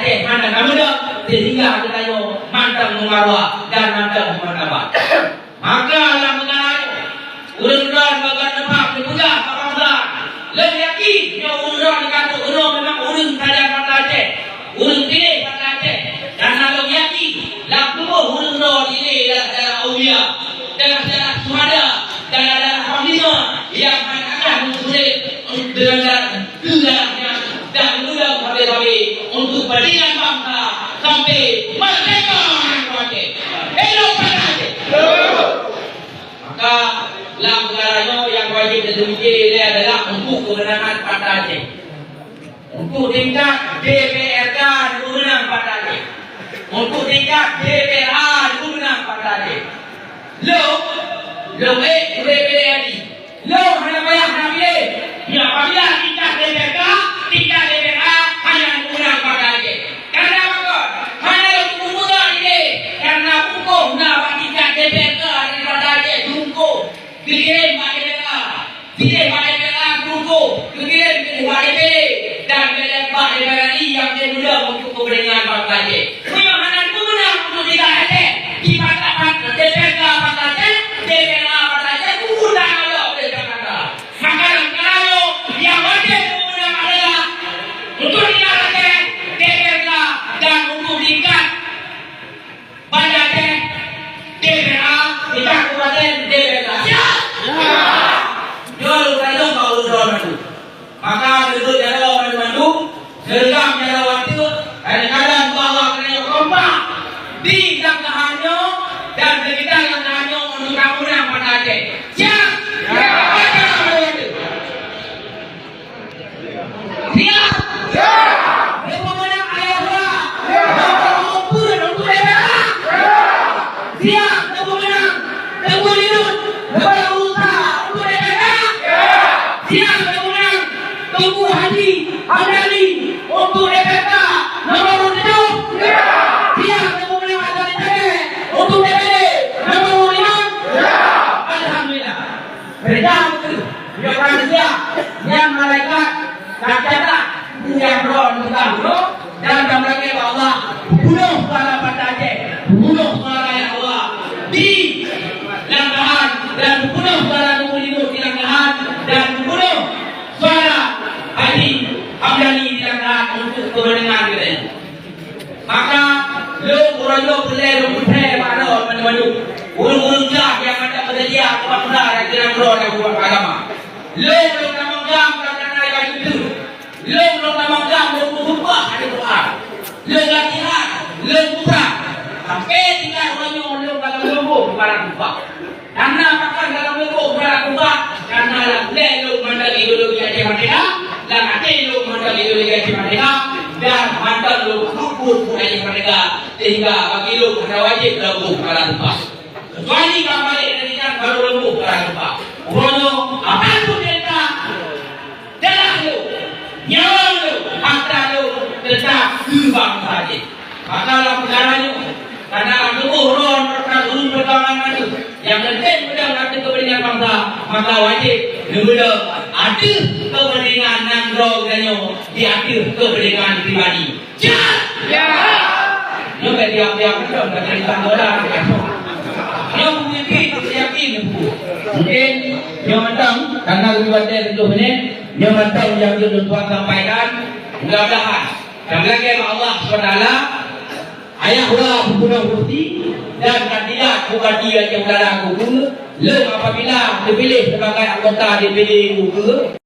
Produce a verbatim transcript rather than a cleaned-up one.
Aceh hana tameudong, sehingga geutanyoe mantong meumarwah dan mantong meumartabat. Maka lam peukara nyoe, ureueng droe bagaimana neupeugah bak bangsa, lôn yakin nyoe ureueng droe nyang ka trok keunoe memang ureueng sajan Banda Aceh, ureueng piléh Banda Aceh. Dan lôn yakin lam tuboh ureueng droe dilèe darah-darah aulia, darah-darah syuhada, darah-darah panglima nyang hana akan meusulet deungon darah keu darah nyan dan meudong sabe-sabe untuk kepentingan bangsa sampai merdeka nanggroe Aceh. Hidup Banda Aceh! Maka lam peukara nyoe nyang wajéb teumiké lé adalah untuk kemenangan Banda Aceh. Untuk tingkat D P R K neupeue meunang Banda Aceh. Untuk tingkat D P R A neupeue meunang Banda Aceh. Lôn, lôn ék udép D P R D. Lôn hana payah hana piléh. Nyoe apabila tingkat D P R K, tingkat D P R A hana geupeunang Banda Aceh. Karena pakon? Hana lôn peubuet lé. Karena bungkôh na bak tingkat D P R K di Banda Aceh bungkôh. Geukirém bak D P R A. Sidéh bak D P R A bungkôh. Geukirém bak D P D. Dan bak D P R A nyang meudong untuk kepentingan bangsa Aceh. Meunyoe hana geupeunang untuk tingkat Aceh, di Banda Aceh, D P R K Banda Aceh, D P R A Banda Aceh, bukan ada oleh Jakarta. Maka langkah nyoe nyang wajéb geupeunang adalah untuk tingkat Aceh, D P R K, dan untuk tingkat Banda Aceh, D P R A, tingkat kabupaten, D P R K. Siap? Siap. Nyoe lôn kalon bak ulôn droe mandum. Maka, deungon jaroe mandum, seureuga jaroe ateueh, kadang-kadang bahwa keuneuk kompak di langkahan nyoe dan sekitar langkahan nyoe untuk kamoe meunang Banda Aceh. Siap? Siap. Siap. Siap. Neupeumeunan Ayah Wa. Siap. Neupeumeunan Teungku Linun. Neupeumeunan Teungku Linun. Neupeumeunan Ulta untuk D P R. Siap. Siap. Neupeumeunan Teungku Haji Hamdani untuk D P R nomor urut tujuh. Siap. Siap. Neupeumeunan Haji Hamdani untuk D P D nomor urut lima. Siap. Alhamdulillah. Keureuja beutôi. Nyoe ka geusiap. Nyan malaikat ka catat peue nyang droe neupeugah uroe dan tameulakée bak Allah, peunoh suara Banda Aceh, peunoh suara Ayah Wa di langkahan dan peunoh suara Teungku Linun di langkahan dan peunoh suara Haji Hamdani di langkahan untuk keumeunangan geutanyoe. Maka, lôn uroe nyoe peureulée lôn peutré bak droe mandum-mandum. Ureueng-ureueng jahat nyang handak meuseutia keu bangsa dan keu nanggroe dan keu agama. Lôn lôn tamong gam lam nanggroe nyoe. Lôn lôn tamong gam lôn peusumpah ateueh Quran. Lôn latihan, lôn putra. Sampai tingkat uroe nyoe lôn ka lôn leumbôh keupada Tuhan. Karena pakon dalam lubuk beurata ubah, karena lam lé lôn mantong ideologi Aceh Merdeka, lam até lôn mantong ideologi Aceh Merdeka, dan mantong lôn buet-buet buet Aceh Merdeka, sehingga bagi lôn hana wajéb lôn ubah. Kecuali ka balik dari nyan baru lôn ubah. Uroe nyoe, apapun peurintah, darah lôn, nyawa lôn, harta lôn, teutap keu bangsa jih. Maka lam peukara nyoe, karena lam tuboh droe meureukat ureueng peujuangan mandum, nyang penting meudong ateueh keupeuntengan bangsa, maka wajéb neumeudong ateueh keupeuntengan nanggroe geutanyoe di ateueh keupeuntengan pribadi. Siap! Siap! Nyoe ka diam-diam beutôi, ka jadi tanggoda. Nyoe pemimpin, yakin, mungkin nyoe mantong, karena lebih pada sepuluh menit, nyoe mantong nyang jeuet lôn tuan sampaikan, mudah-mudahan dan lagée bak Allah subhanahu wa taala, Ayah Wa peunoh kursi dan kandidat Bupati Aceh Utara geupeue, lôn apabila teupiléh sebagai anggota D P D geupeue,